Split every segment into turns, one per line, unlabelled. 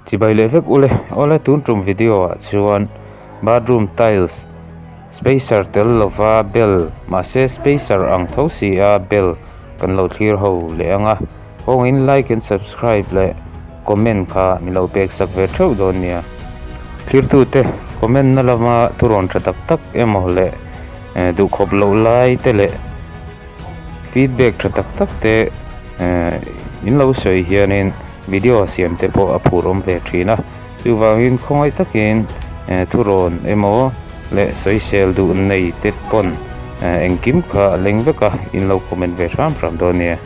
Chibai leh vek ule. Awle tun tum video ah chuan bathroom tiles spacer tel lova bel mahse spacer ang tho si a bel kan lo thlir ho leh ang a. Kawngin like and subscribe leh comment kha min lo pek sak ve theuh dawn nia. Thlirtute comment na lama thurawn tha tak tak emaw leh duhkhawp loh lai te leh feedback tha tak tak te in lo sawi hianin video siam te pawh a phur awm ve thin a. Chuvangin khawngaih takin thurawn emaw leh sawisel duh nei te pawn engkim kha a leng vek a, in lo comment ve hram hram dawn nia.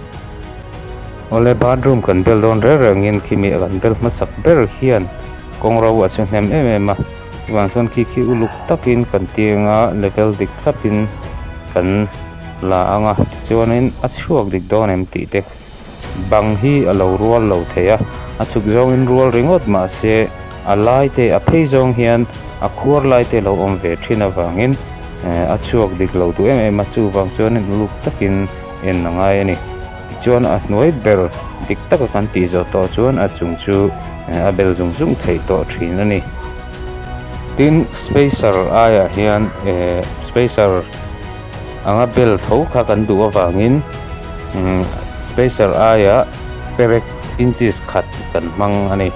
Awle bathroom kan bel dawn reng rengin khimi a kan bel hmasak ber hian kawng ro a chu hnem em em a, chuvang chuan khi khi uluk takin kan tianga level dik thlapin kan la ang a, tichuanin a chhuak dik dawn em tih te Bang hi a lo rual lo thei a, a chhuk zawngin rual ringawt mahse a lai te a phei zawng hian a khuar lai te lo awm ve thin avangin a chhuak dik lo duh em em a, chuvang chuanin uluk takin en a ngai a ni. Tichuan a hnuai ber dik taka kan tih zawh tawh chuan a chung chu a bel zung zung theih tawh thin a ni. Tin, spacer aiah hian spacer. Anga bel tho kha kan duh avangin spacer aia perek inches khat kan hmang a ni.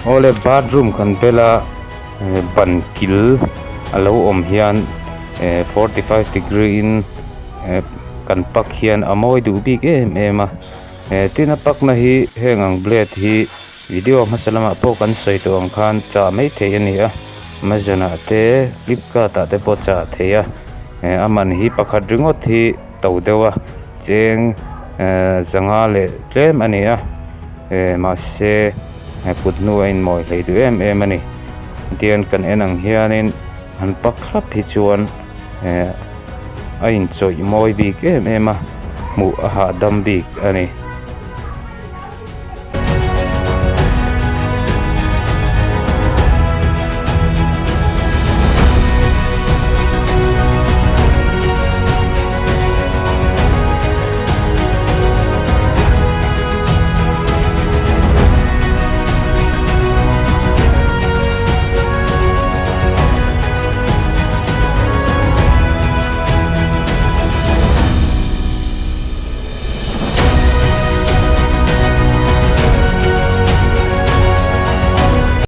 Awle bathroom kan bela ban kil a lo awm hian 45 degree in. kan pak hian a mawi duh bik em em a eh tin a pak na hi heng ang blade hi video hmasa lamah pawh kan sawi tawh ang khan chah mai theih a ni a amazon ah te flipkart ah te pawh chah theih a eh a man hi pakhat ringawt hi to deuh a cheng eh zanga leh tlem a ni a eh mahse kut hnu a inmawi hlei duh em em a ni tian kan en ang hianin an pak thlap hi chuan eh a inchawih mawi bik em em a hmuh a hahdam bik a ni.